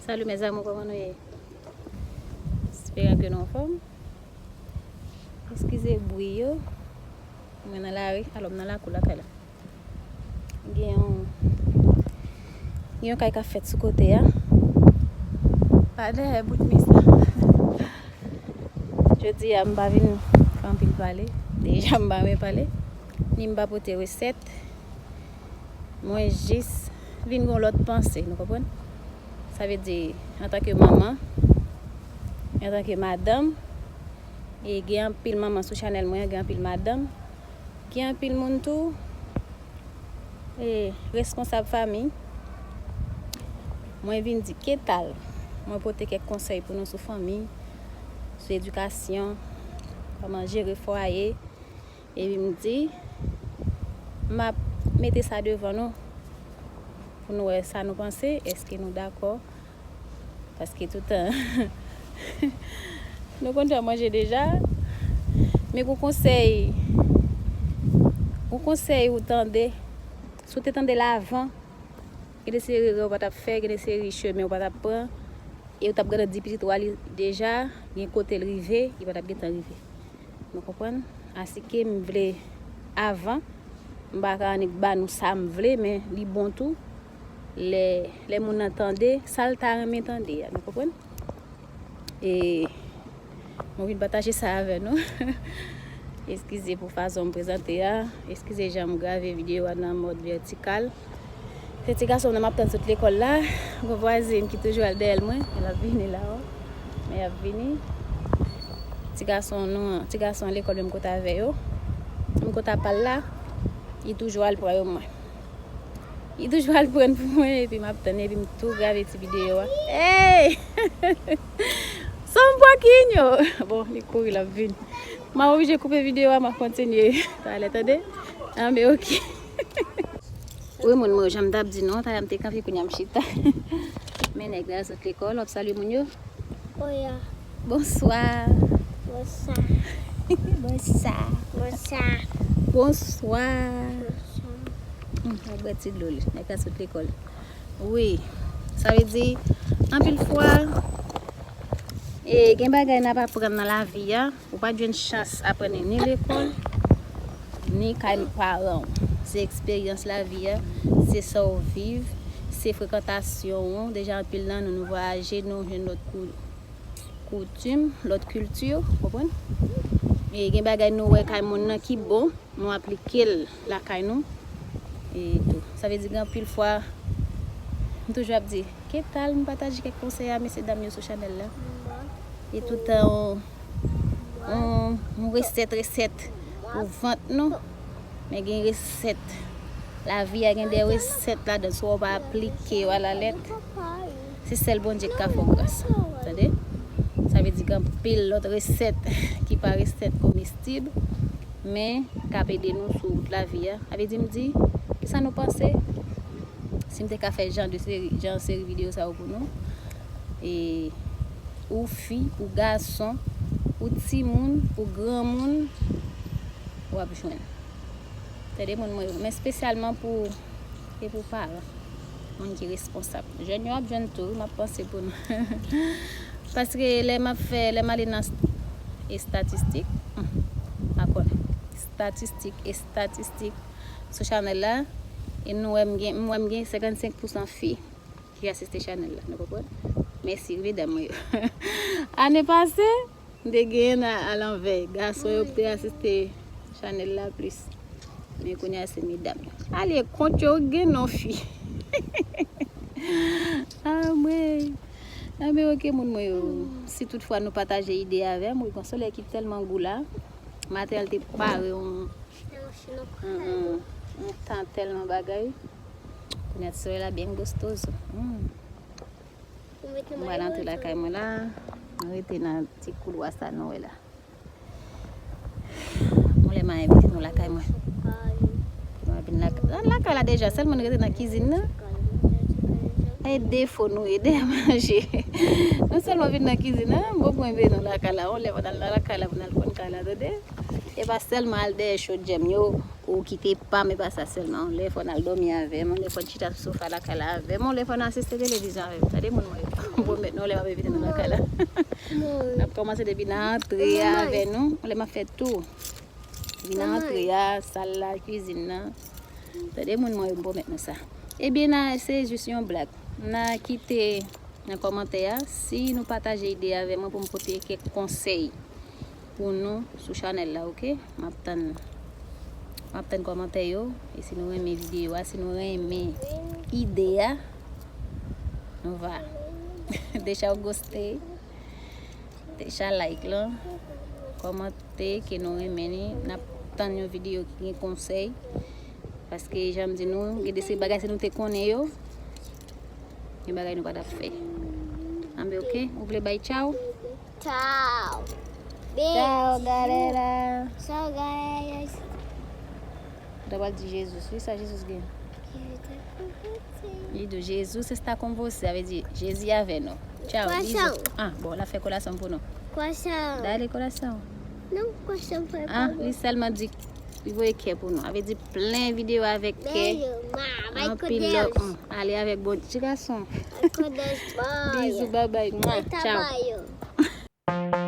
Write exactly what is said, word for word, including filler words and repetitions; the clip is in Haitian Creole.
Salut mes amours, kòman nou ye? Espere ke nou anfòm. Eskize bri yo. Mwen nan lari, alò m nan lakou lakay la. Gen yon, gen yon kay k ap fèt sou kote a. Pa dèyè bout mi sa. Jodi a, m pa vin fè anpil pale. Deja, m pa renmen pale. Ni m pa pote resèt. Mwen jis vin gen yon lòt panse, nou konprann? Sa vle di, antanke manman, antanke madanm, e gen anpil manman sou chanèl mwen an, gen anpil madanm, gen anpil moun tou, e responsab fanmi. Mwen vin di, ke tal? Mwen pote kèk konsèy pou nou sou fanmi, sou edikasyon, kòman jere fwaye. Epi m di, m ap mete sa devan nou pou nou wè sa nou panse, èske nou dakò? Paske toutan, nou konn fè manje deja. Men gon konsèy, gon konsèy ou tande, si w te tande l avan, gen de seri erè ou pa t ap fè, gen de seri chemen ou pa t ap pran, e ou t ap gentan di pitit ou a li deja, gen kote l rive, li pa t ap gentan rive. Nou konprann? Asike m vle avan, m pa ka annik ba nou sa m vle, men li bon tou. Lè, lè moun nan tande, sa l ta renmen tande a, nou konprann? E mwen vin pataje sa avè nou. Eskize pou fason m prezante a, eskize jan m grave videyo a nan mòd vètikal. Se ti gason m nan m ap tann sot lekòl la. Gon vwazin ki toujou al dèyè l mwen, l ap vini la o. Men y ap vini. Ti gason nou, ti gason lekòl menm kote avè yo. Menm kote apa l la, li toujou al pran yo mwen. Li toujou al pran pou mwen, epi m ap tann, epi m tou grave ti videyo a. Ey! Son pwakinyo! Bon, li kouri, l ap vini. M ap oblije koupe videyo a, m ap kontinye talè, tande? Anben, oke. Wi, moun mwen, jan m t ap di nou, talè m te kanpe, kounye a m chita. Men nèg la sot lekòl, w ap salye moun yo? Oya. Bonswa. Bonswa. Bonswa. Bonswa. Bonswa. Bonswa. Hmm, mwen bwè ti dlo li. Nèg la sot lekòl. Wi. Sa vle di, anpil fwa, e, gen bagay n ap aprann nan lavi a. Ou pa t jwenn chans aprann li ni lekòl, ni kay paran w. Se eksperyans lavi a, se sa w viv, se frekantasyon w. Deja anpil nan nou, nou vwayaje, nou jwenn lòt kou-, koutim, lòt kilti, w konprann? E gen bagay nou wè kay moun nan ki bon, nou aplike l lakay nou. E tou. Sa vle di gen anpil fwa, m toujou ap di, ke tal m pataje kèk konsèy a mesye dam yo sou chanèl la. E toutan on, on, on resèt, resèt pou vant nou. Men gen resèt. Lavi a gen de resèt ladan, si w pa aplike yo alalèt, se sèl Bondye ki ka fè w gras. Tande? Sa vle di gen anpil lòt resèt ki pa resèt komestib, men k ap ede nou sou wout lavi a. Sa vle di m di, kisa nou panse? Si m te ka fè jan de seri, jan seri videyo sa yo pou nou, e ou fi, ou gason, ou timoun, ou granmoun, w ap jwenn. Tande moun mwen yo, men espesyalman pou, e pou paran, moun ki responsab. Jèn yo ap jwenn tou, wi, m ap panse pou nou. Paske lè m ap fè, lè m ale nan estatistik, hmm, pa konnen. Estatistik, estatistik sou chanèl la, e nou wè m gen, m wè m gen senkannsenk pousan fi ki asiste chanèl la, nou konprann? Mèsi, wi, medam mwen yo. Ane pase, m te genyen nan alanvè. Gason yo te asiste chanèl la plis. Men kounye a se medam yo. Ale kont yo gen non fi. Anmwey. Anben, oke, moun mwen yo. Si toutfwa nou pataje ide avè m, wi, gon solèy ki tèlman gou la. Maten an, l te pare yon, yon, yon, yon tan tèlman bagay. Kounye a ti solèy la byen gostozo. Hmm. Mwen pral antre lakay mwen la. Mwen rete nan ti koulwa sa nou wè la. Yon lè m a envite nou lakay mwen. Nou a vin lakay, nan lakay la deja, sèlman nou rete nan kizin nan. E defo nou ye, dèyè manje. Nou sèlman vin nan kizin nan, bon, mwen vin nan lakay la. Yon lè m al nan lakay la pou n al konn kay la, tande? E pa sèlman al dèyè chodyè m yo, ou kite pa m, e pa sa sèlman. Yon lè fò n al dòmi avè m, yon lè fò n chita sou sofa lakay la avè m, yon lè fò n asiste televizyon avè m. Tande moun mwen yo. M pwomèt nou, yon lè m ap envite nou lakay la. N ap kòmanse depi nan antre a avè nou, yon lè m ap fè tou. Depi nan antre a, sal la, kwizin nan. Tande moun mwen yo, m pwomèt nou sa. Ebyen, na, se jis yon blag. Na kite nan kòmantè a si nou pataje ide avè mwen pou m pote kèk konsèy pou nou sou chanèl la, oke? M ap tann, m ap tann kòmantè yo. E si nou renmen videyo a, si nou renmen ide a, nou va deja w goste, deja like lan, kòmante ke nou renmen li. N ap tann yon videyo ki gen konsèy. Paske jan m di nou, gen de se bagay si nou te konnen yo, gen bagay nou pa t ap fè. Anben, oke? Ou vle bay tchaw? Tchao. Tchaw, galera. Tchao, galera. Ou ta pral di Jezi, wi, sa Jezi gen? Li di, Jesus está com você, sa vle di, Jezi avè nou. Tchaw, bizou. Ah, bon, l ap fè kolasyon pou nou. Kolasyon. Dale, kolasyon. Non, kolasyon fè pa. Ah, li sèlman di, li voye kè pou nou. Sa vle di plen videyo avèk kè. Anpil love. Mm. Ale avèk bon ti gason. Bizou, babay. Mwa, tchaw.